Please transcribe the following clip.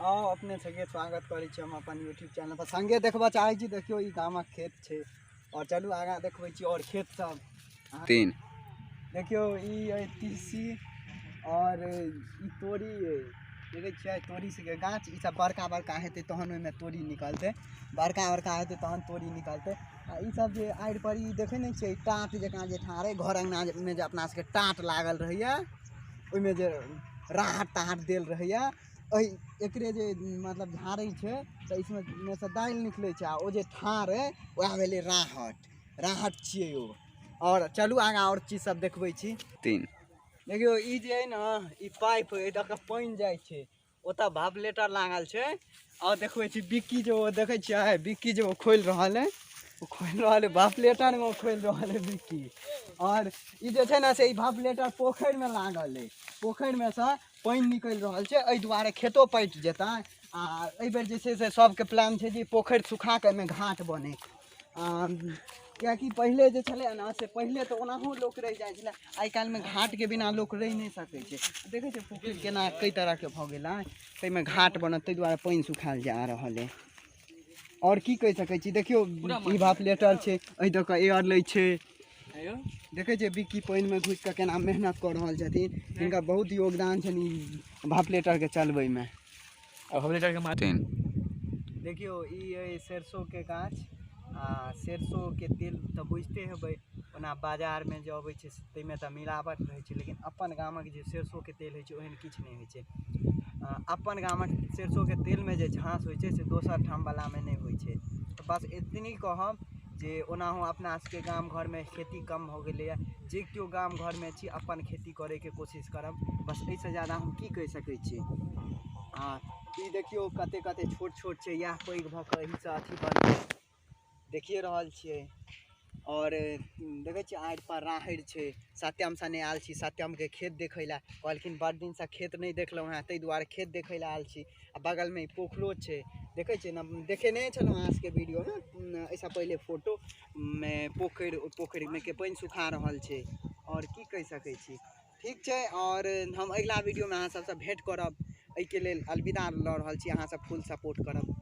आउ अपने सबके स्वागत करै छी हम अपन यूट्यूब चैनल पर। संगे देखबऽ चाहै छी, देखियौ ई गामक खेत छै। और चलू आगाँ देखबै छी और खेत सब। 3। देखियौ ई अइ तीसी और ई तोरी अइ। देखै छियै तोरी सबके गाछ, ई सब बड़का बड़का हेतै तहन ओहिमे तोरी निकलतै, बड़का बड़का हेतै तहन तोरी निकलतै। आ ई सब जे आड़ि पर ई देखै नहि छियै टाट जकाँ जे ठाढ़ अइ, घर अङ्गनामे जे अपना सबके टाट लागल रहैया, ओहिमे जे राहट ताहट देल रहैया, एहि एकरे जे मतलब झाड़ै छै तऽ इसमे से दालि निकलै छै। आ ओ जे ठाढ़ अइ वएह भेलै राहट, राहट छियै ओ। आओर चलू आगाँ आओर चीज सब देखबै छी। 3। देखियौ ई जे अइ ने ई पाइप अइ, दऽ कऽ पानि जाइ छै, ओतऽ भावलेटर लागल छै। आओर देखबै छी बिक्की जे ओ देखै छियै, बिक्की जे ओ खोलि रहल अइ, ओ खोलि रहल अइ भावलेटरमे, ओ खोलि रहल अइ बिक्की। आओर ई जे छै ने से ई भावलेटर पोखरिमे लागल अइ, पोखरिमे सँ पानि निकलि रहल छै, एहि दुआरे खेतो पटि जेतै। आ एहिबेर जे छै से सबके प्लान छै जे पोखरि सुखा कऽ एहिमे घाट बनै। किएकि पहिले जे छलै ने से पहिले तऽ ओनाहो लोक रहि जाइ छलै, आइ काल्हिमे घाटके बिना लोक रहि नहि सकै छै। देखै छियै पोखरि केना कई तरहके भऽ गेलै, ताहिमे घाट बनत, ताहि दुआरे पानि सुखायल जा रहल अइ। आओर की कहि सकै छी। देखियौ ई भापलेटर छै, एहि दऽ कऽ एयर लै छै। देखै छियै बिक्की पानिमे घुसि कऽ केना मेहनत कऽ रहल छथिन, हिनका बहुत योगदान छनि ई भापलेटरके चलबैमे। 3। देखियौ ई अइ सरसोके गाछ। आ सरसोके तेल तऽ बुझिते हेबै, ओना बाजारमे जे अबै छै ताहिमे तऽ मिलावट रहै छै, लेकिन अपन गामक जे सरसोके तेल होइ छै ओहन किछु नहि होइ छै। अपन गामक सरसोके तेलमे जे झाँस होइ छै से दोसर ठामवलामे नहि होइ छै। तऽ बस एतनी कहब जे ओनाहो अपना सबके गाम घरमे खेती कम भऽ गेलैए, जे केओ गाम घरमे छी अपन खेती करैके कोशिश करब, बस एहिसँ ज्यादा हम की कहि सकै छी। आ ई देखियौ कते कते छोट छोट छै, इएह पैघ भऽ कऽ एहिसँ अथी बनतै, देखिए रहल छियै। और देखै छियै आड़ि पर राहरि छै। सत्यम सने आयल छी सत्यमके खेत देखै लए, कहलखिन बड़ दिनसँ खेत नहि देखलहुँ हेँ, ताहि दुआरे खेत देखै लए आयल छी। आ बगलमे पोखरो छै, देखै छियै ने, देखेने छलहुँ अहाँ सबके वीडियोमे एहिसँ पहिले फोटोमे, पोखरि, ओहि पोखरिमे के पानि सुखा रहल छै। आओर की कहि सकै छी। ठीक छै, आओर हम अगिला वीडियोमे अहाँ सबसँ भेँट करब। एहिके लेल अलविदा लऽ रहल छी, अहाँ सब फुल सपोर्ट करब।